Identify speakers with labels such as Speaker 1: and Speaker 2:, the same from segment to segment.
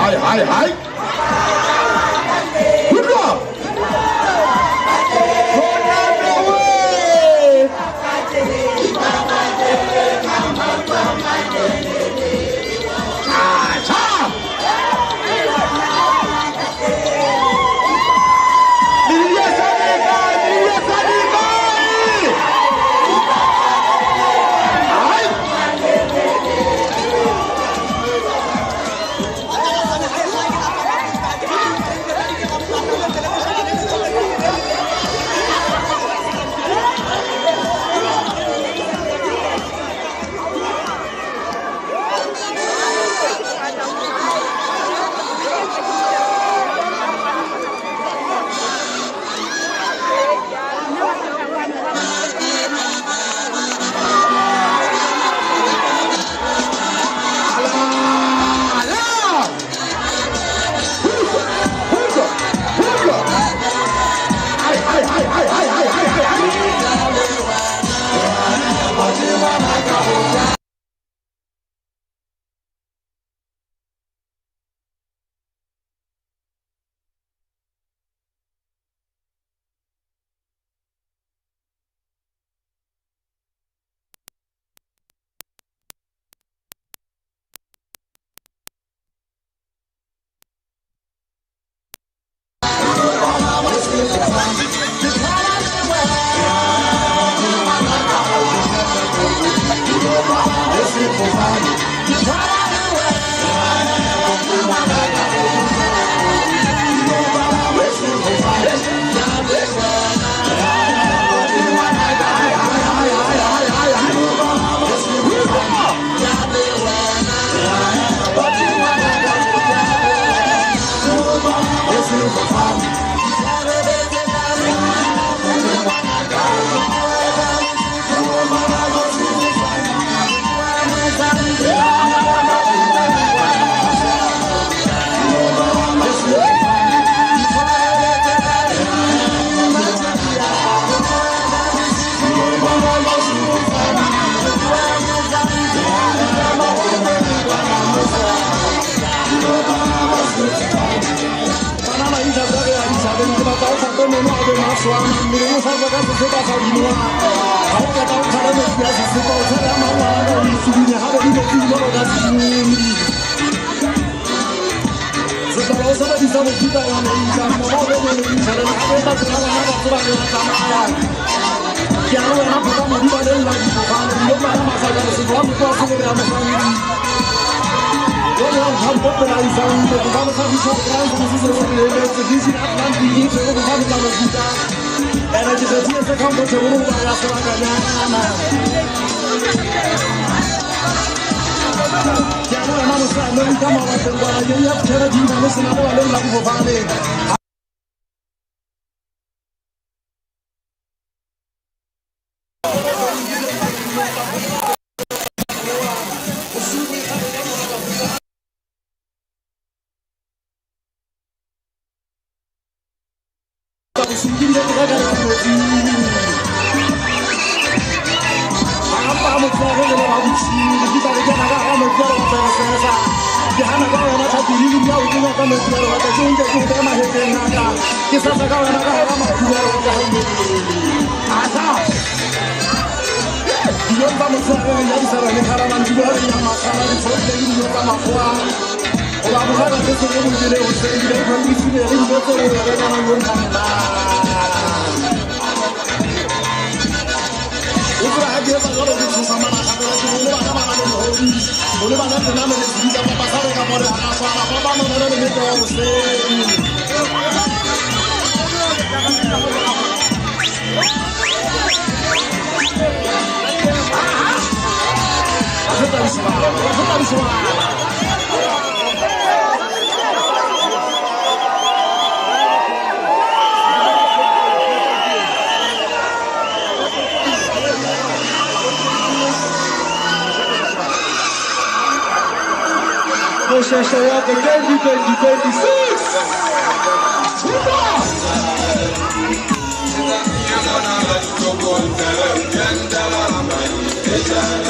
Speaker 1: Hai, hai, hai. Utlwa.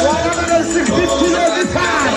Speaker 2: 160 kilos this time.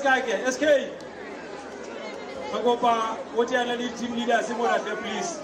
Speaker 1: SK. SK. Magopa, what are the team leaders? Please.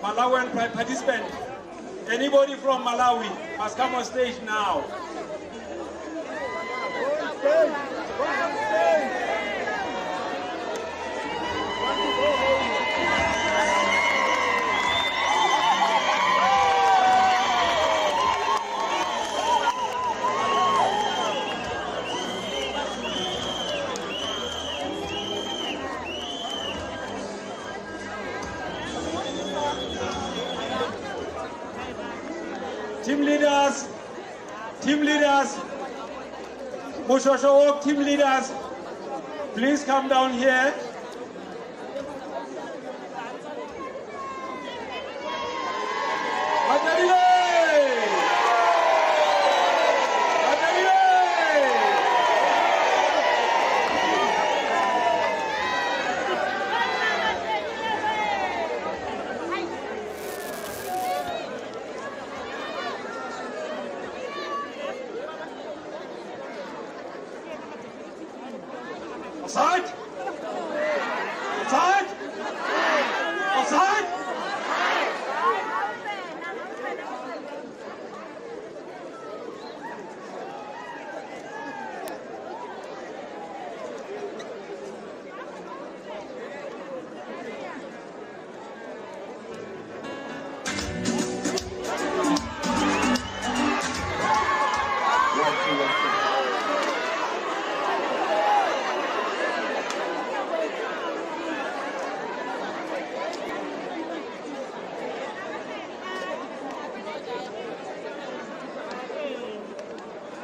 Speaker 1: Malawian participant. Anybody from Malawi must come on stage now. Team leaders, Moshosho team leaders, please come down here. Offside! Offside! Offside!
Speaker 2: 1, 2, 1, 2.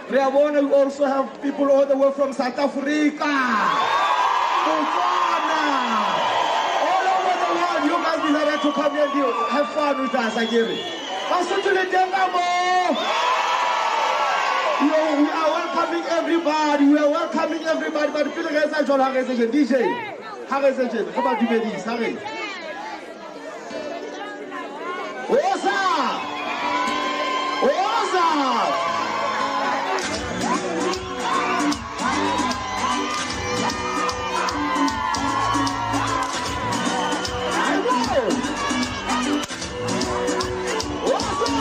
Speaker 2: Re a bona, we also have people all the way from South Africa, Botswana, all over the world. You guys decided to come here and have fun with us again. Basotho le teng ka mo? Yo, we are welcoming everybody. We are welcoming everybody. But pele re etsa jwalo, ha re etse tjena, DJ. Ha re etse tjena, re ba dumedise, ha re. Osa! Osa! Aibo! Osa!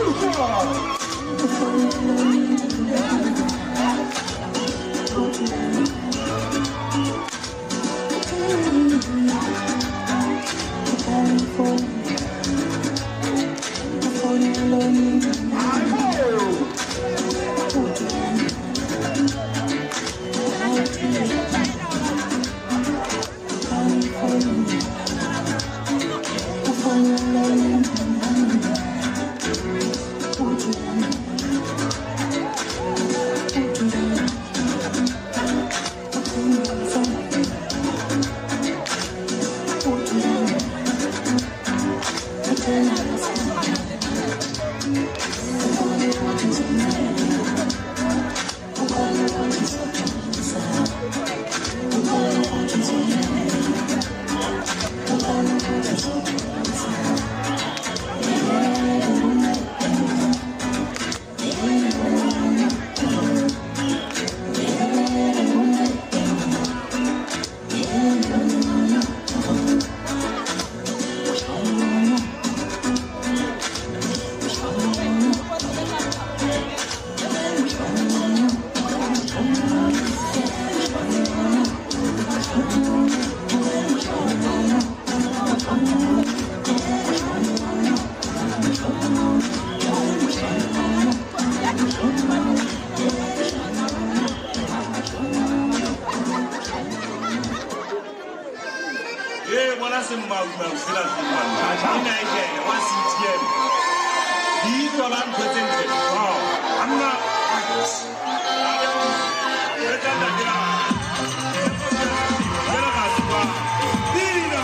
Speaker 2: Osa! Aibo!
Speaker 1: Ee, bona semaumau sela semane ke Nigel wa CTM. Leihlo la ntho tse ntle. Wow. Anna. Re tla ntate. Jela ga se kwa. Pina.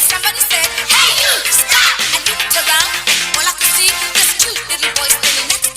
Speaker 3: Somebody said, "Hey, you, stop!" I looked around, all I could see was cute little boy standing next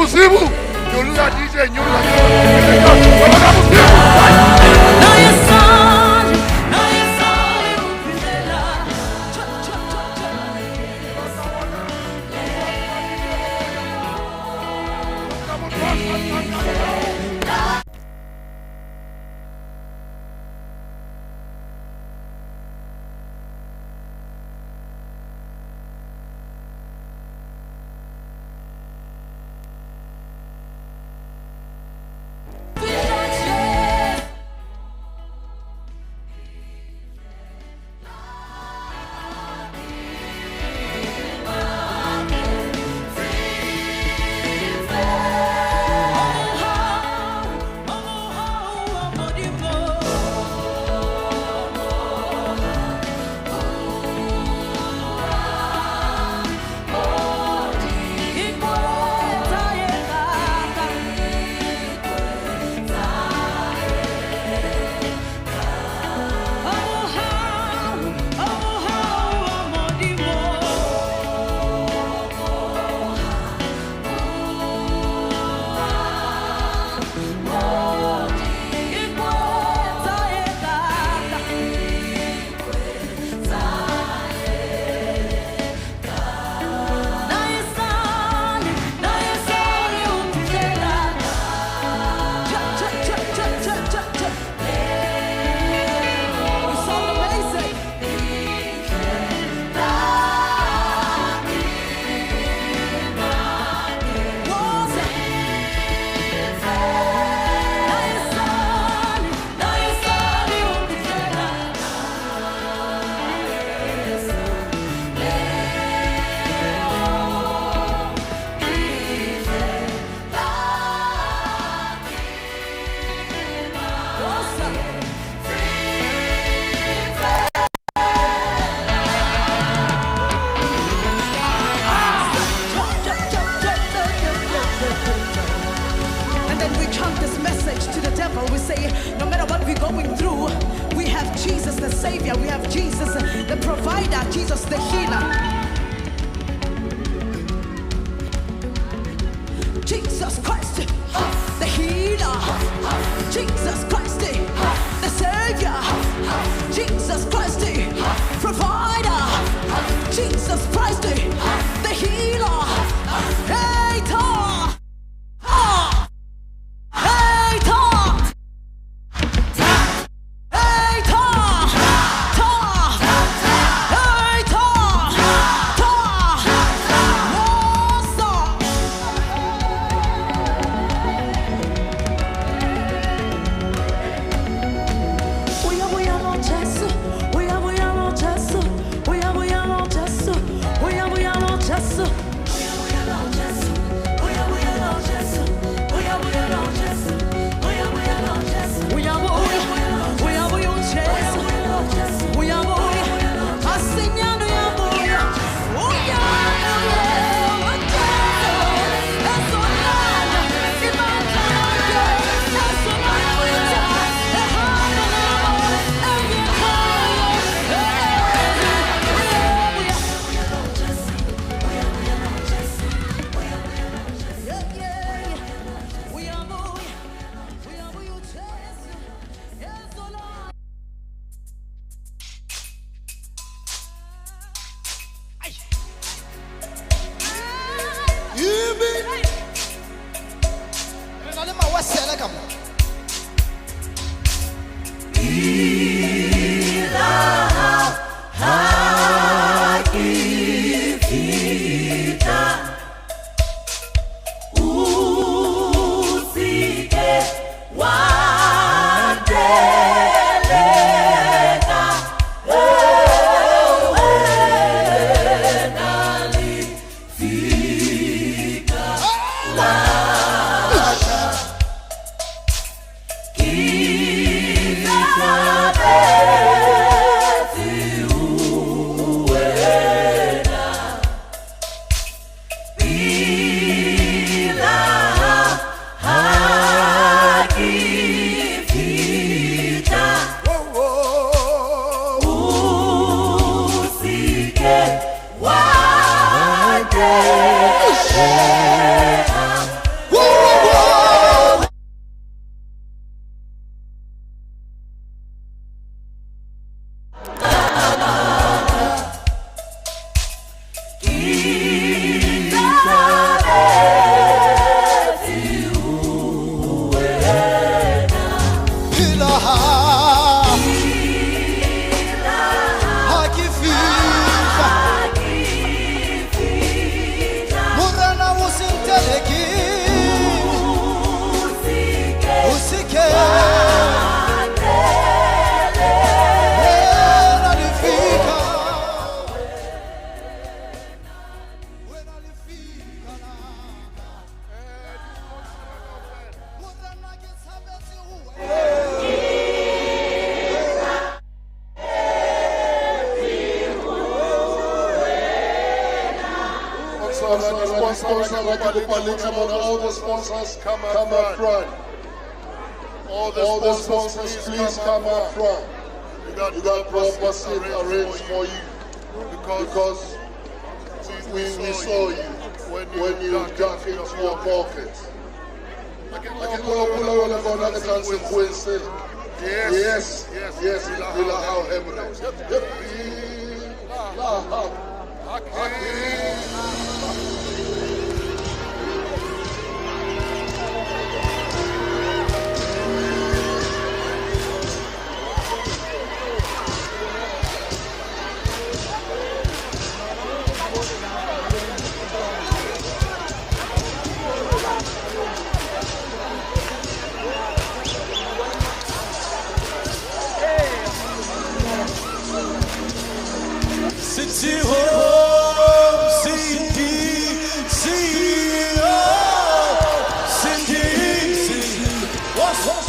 Speaker 3: Bosiu. Nyoloha DJ, nyoloha, nyoloha. Bosiu.
Speaker 4: And then we chant this message to the devil. We say, no matter what we're going through, we have Jesus the Savior, we have Jesus the provider, Jesus the healer. Jesus Christ, the healer. Jesus Christ, the Savior. Jesus Christ, the provider. Jesus Christ, the healer. Hey, ta! Ha! Hey, ta! Hey, ta! Ta! Hey, ta! Ta! Woza! Uya buya lo Jesu, uya buya lo Jesu, uya buya lo Jesu, uya buya lo Jesu. Uya buya lo Jesu, uya buya lo Jesu, uya buya lo Jesu, uya buya lo Jesu. Uya buya, uya buya Jesu, uya buya, asinyano ya buya, uya buya Jesu, esolana, ibandla, esolana, ehamba nabo, engikhaya, uya buya, uya buya Jesu, esolana.
Speaker 5: Re na le mawesele ka mo.
Speaker 3: Sponsor, all the sponsors come up front. All the sponsors, please come up front. You got proper seat arranged for you because we saw you when you dug into your pocket. Yes, yes,
Speaker 6: City home, city, city, city, city. What's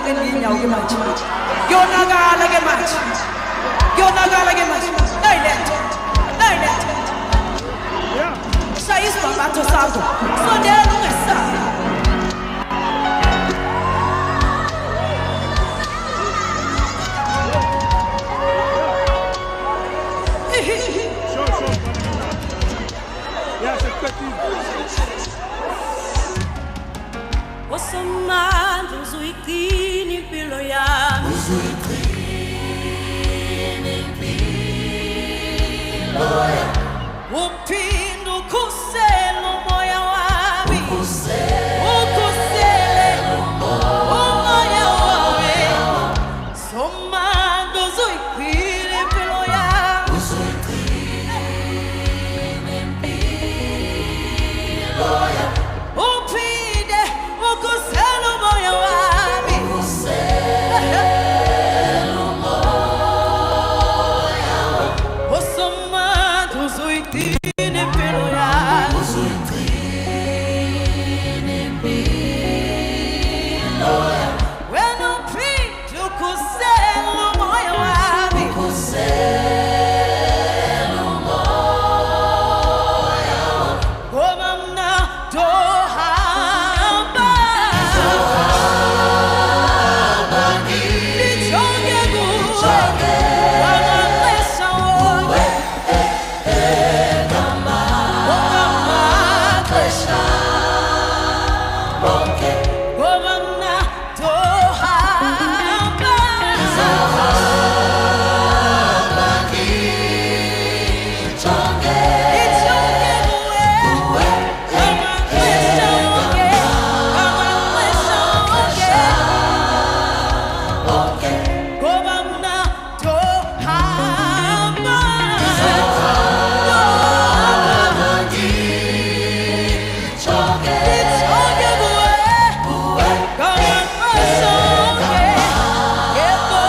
Speaker 4: Sengiguqe ngeenyawo ke manje. Kuyonakala ke manje. Kuyonakala ke manje. Nayi lento. Nayi lento. Shaya isibhambatho sakho. Sondela ungesabi. Osomandla uzuyigcina impilo yami. Uzuyigcina impilo yami. Uphinde ukhusele umoya wami. Ukhusele umoya wami. Somandla uzuyigcina impilo yami. Uzuyigcina impilo yami. Uphinde ukhusele umoya wami. Ukhusele umoya wami. Osomandla uzuyigcina impilo yami. Uzuyigcina impilo yami. Wena uphinde ukhusele umoya wami. Ukhusele umoya wami. Ngoba mna ndohamba. Ndijonge kuwe ngamaxesha wonke. Ngamaxesha wonke. Ngoba mna ndohamba. Ndijonge kuwe ngamaxesha wonke. Ngamaxesha wonke. Ngoba mna ndohamba. Ndijonge kuwe ngamaxesha wonke. Yebo.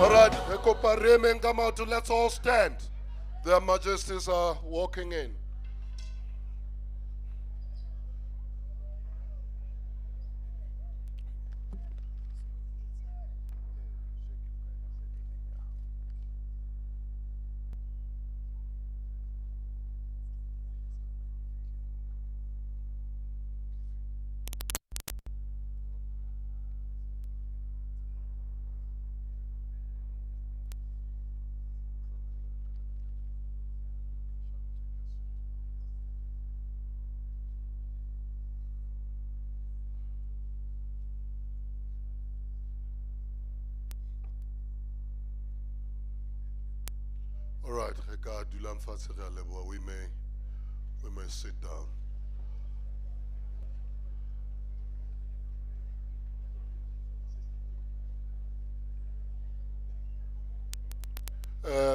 Speaker 3: All right, re kopa re emeng ka maoto, let's all stand. Their Majesties are walking in. All right, re ka dulang fatshe, re a leboha. We may sit down.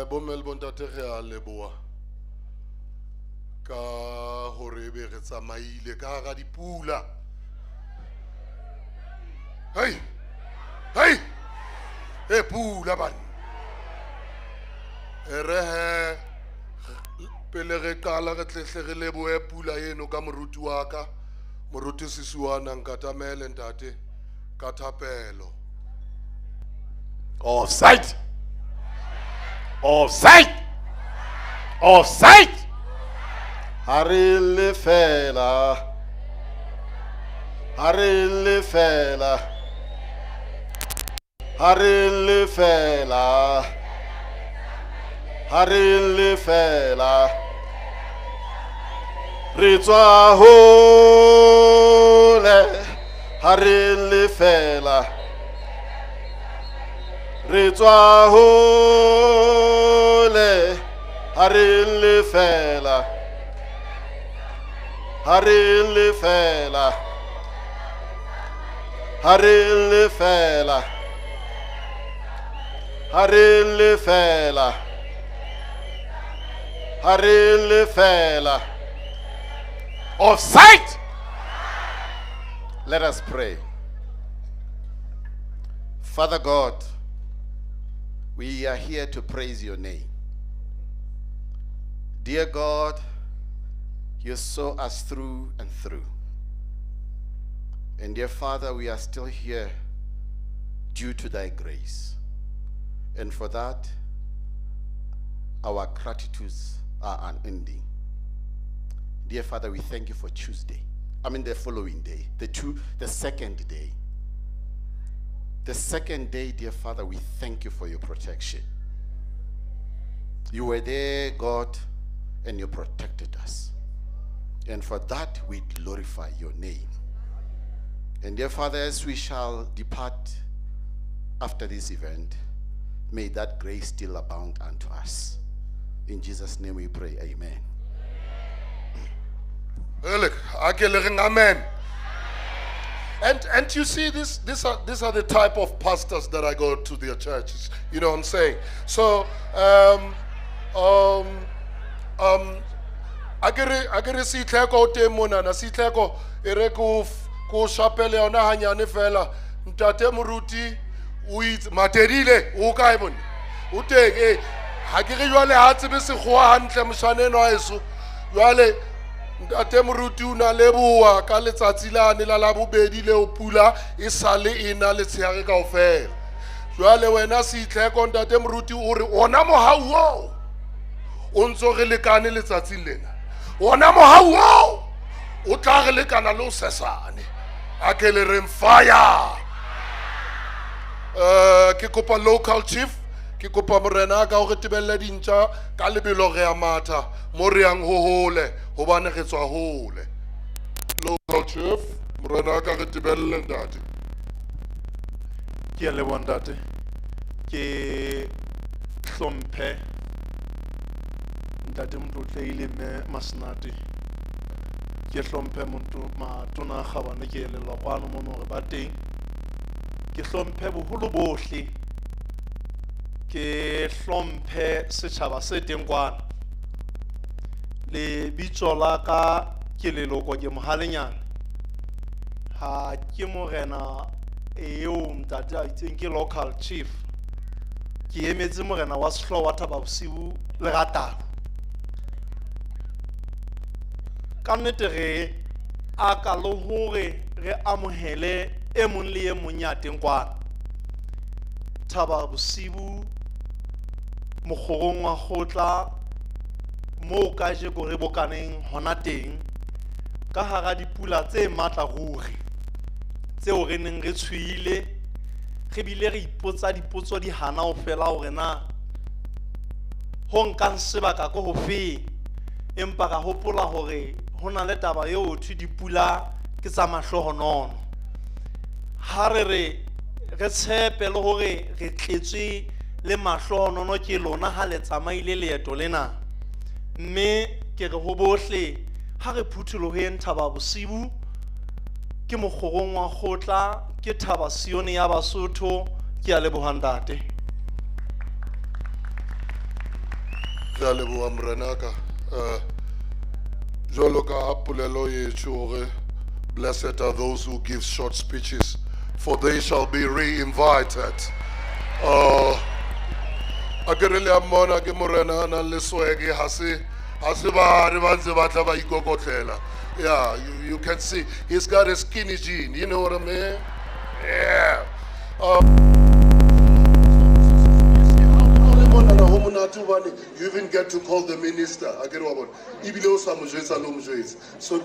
Speaker 3: Bomme le bontate, re a leboha ka hore ebe re tsamaile ka hara dipula. Hey! Hey! E pula banna. E re he pele re qala re tlehle re lebohe pula eno ka moruti wa ka, moruti Sisuana nkatamele ntate ka thapelo.
Speaker 7: Offside! Offside! Offside!
Speaker 8: Ha re lefela, ha re lefela, ha re lefela, ha re lefela, re tswa hole, ha re lefela, re tswa hole, ha re lefela, ha re lefela, ha re lefela, ha re lefela, ha re lefela.
Speaker 7: Offside!
Speaker 8: Let us pray. Father God, we are here to praise your name. Dear God, You saw us through and through. And dear Father, we are still here due to thy grace. And for that, our gratitudes are unending. Dear Father, we thank you for Tuesday. I mean the following day, the second day. The second day, dear Father, we thank you for your protection. You were there, God, and you protected us. And for that, we glorify your name. And dear Father, as we shall depart after this event, may that grace still abound unto us. In Jesus' name we pray, amen.
Speaker 3: Amen. And you see, these are the type of pastors that I go to their churches. You know what I'm saying? So, akere Sitleko o teng monana, Sitleko e re ko shapele yona hanyane fela. Ntate Moruti o itse Materile o kae monna? O teng eh ha ke re jwale ha tsebe sekgowa hantle moshane enwa wa heso. Jwale Ntate Moruti o na leboha ka letsatsi lane la Labobedi leo pula e sale e na letshehare kaofela. Jwale wena Sitleko Ntate Moruti o re ona mohau oo o ntso re lekane letsatsing lena. Ona mohau oo o tla re lekana le o sesane. A ke le reng fire. Ke kopa local chief, ke kopa morena ka hore tebelle dintja ka lebelo re a matha mo re yang ho hole hobane re tswa hole. Local chief, morena ka re tebelle ntate.
Speaker 7: Ke a leboha ntate. Ke hlomphe ntate Motlotlehile mme Masenate. Ke hlomphe matona a kgabane ke elellwa kwano mono hore ba teng. Ke hlomphe boholo bohle. Ke hlomphe setjhaba se teng kwano. Lebitso la ka ke leloko ke Mohalenyana. Ha ke morena eo ntate a itseng ke local chief. Ke emetse morena wa sehlooho wa Thaba Bosiu le Ratau. Ka nnete re a ka le hore re amohele e mong le e mong ya teng kwano. Thaba Bosiu mokgorong wa kgotla moo kajeko re bokaneng hona teng ka hara dipula tse matla ruri tseo re neng re tshohile re bile re ipotsa dipotso di hana ho fela hore na ho nkang sebaka ko ho feng, empa ra hopola hore ho na le taba eo ho thwe dipula ke tsa mahlohonono. Ha re re tshepe le hore re tletswe le mahlohonono ke lona ha le tsamaile leeto lena. Mme ke re ho bohle ha re phuthuloheng Thaba Bosiu ke mokgorong wa kgotla ke Thaba Sione ya Basotho. Ke a leboha ntate.
Speaker 3: Re a leboha morenaka. Jwalo ka polelo etsho hore blessed are those who give short speeches, for they shall be re-invited. A ke re le a mmona ke morena a nang le swag, ha se ba re ba ntse ba tla ba ikokotlela. Yeah, you can see he's got a skinny jean, you know what I mean? Yeah. You even get to call the minister. So